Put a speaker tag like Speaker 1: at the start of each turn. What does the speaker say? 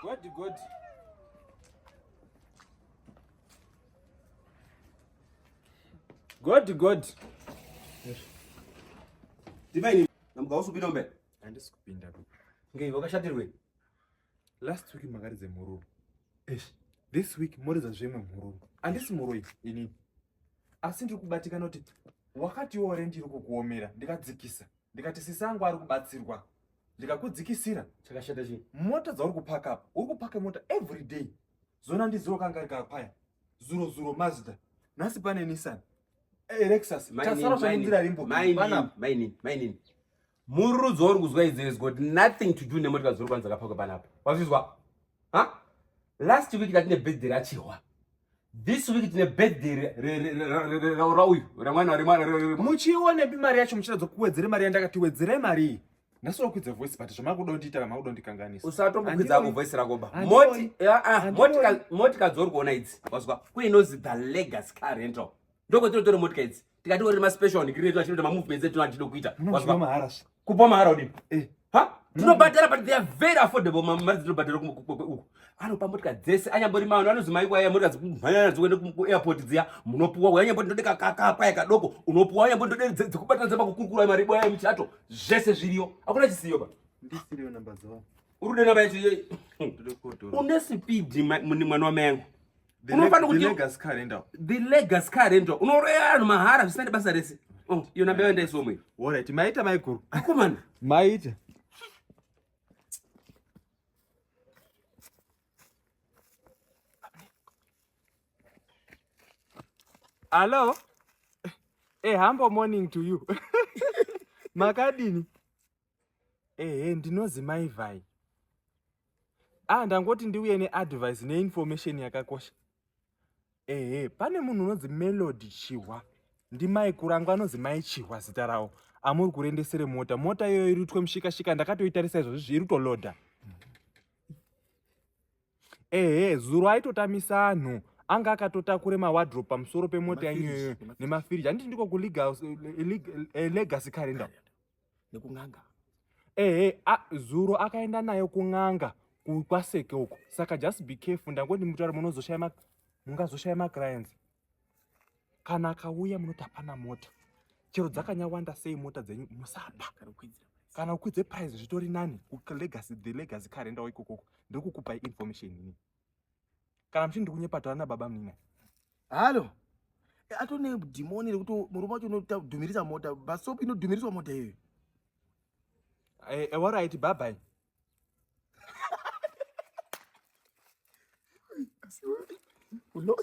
Speaker 1: God, God. God, God.
Speaker 2: Divine, namuka usupinda mbele.
Speaker 1: Handisi kupinda.
Speaker 2: Ngei wakashatirwe.
Speaker 1: Last week makaridze mhururu. Eish. This week moridza zvimwe mhururu. Handisi muroyi inini. Asi ndiri kubatikana kuti wakatiwo rendi iri kukuomera ndikadzikisa. Ndikati sisi angu ari kubatsirwa. Ndikakudzikisira.
Speaker 2: Chakashata chii?
Speaker 1: Mota dzauri kupaka apa. Uri kupaka mota every day. Zona ndizuro kanga rikapaya. Zuro zuro Mazda. Nhasi pane Nissan. Eh, Lexus. Tasara zvamunzira rimbo.
Speaker 2: Mainini, mainini, mainini. Mhururu dzauri kuzwa idzi has got nothing to do nemotika dziri kwanza dzakapakwa panapa. Wazvizwa? Ha? Last week tatine birthday rachihwa. This week tine birthday rauyu remwana remwana.
Speaker 1: Muchionepi mari yacho muchiratidza kuwedzere mari yandakati wedzerai mari iyi. Ndasura kukwidza voice but zvamakuda kundiita makuda kundikanganisa.
Speaker 2: Usatombokwidza hako voice rako ba. Moti ah motika motika dzauri kuona idzi. Wazwa? Kune inozi the Legacy Car Rental. Ndokwatinotora motika idzi. Tikati uri ma special nigiri edu achinoita ma movements edu atinoda kuita.
Speaker 1: Wazwa? Mahara.
Speaker 2: Kupa mahara udini?
Speaker 1: Eh.
Speaker 2: Ha? Tinobhadhara but they are very affordable mari dzinobhadhara uku. Anopa motika dzese anyambori mano anozi mai kwaya motika dzekumhanya nadzo kuenda kuairport dziya munopuwa uya anyambori ndode kakakaya kadoko unopuwa anyambori ndode dzekubatanidza pakukurukura mari boya yemuchato zvese zviriyo hakuna chisiyo ba.
Speaker 1: Ndisiriyo namba dzavo.
Speaker 2: Uri kuda namba yacho iyoyi. Une speed mwana wamai yangu. Unofanira
Speaker 1: kuti the legacy car rental.
Speaker 2: The legacy car rental. Unoroya vanhu mahara zvisina nebasa rese. Oh, iyo namba yayo ndaisomwe.
Speaker 1: All right, maita maiguru.
Speaker 2: Akomana.
Speaker 1: Maita. Hello. A humble morning to you. Makadini? Ehe, ndinozi Mai Vhai. Ah, ndangoti ndiuye neadvice neinformation yakakosha. Ehe, pane munhu unonzi Melody Chihwa. Ndimai kurangu anonzi Mai Chihwa zita rawo. Amuri kurendesere mota. Mota iyoyo iri kutwe mushikashika ndakatoitarisa izvozvi iri kutoloda. Ehe, zuro aitotamisa anhu anga akatotakure mawadrobe pamusoro pemota yanyu iyoyo nemafiriji. Handiti ndiko kulegacy calendar.
Speaker 2: Nekun'anga.
Speaker 1: Ehe, zuro akaenda nayo kun'anga kwaseke uko. Saka just be careful, ndangoti mutaure munozoshaya mungazoshaya maclients. Kana akauya munoti hapana mota. Chero dzakanyawanda sei mota dzenyu musapa. Kana kukwidze price zvitori nani kulegacy, the legacy car rendawo ikokoko. Ndiri kukupai information ini. Kana muchindi kunyepa taura nababa munina.
Speaker 3: Halo. Atone dhimoni rekuti murume wacho unodhumirisa mota. Basop inodhumiriswa mota iyoyo.
Speaker 1: Eh, all right, bye bye.
Speaker 3: Uno.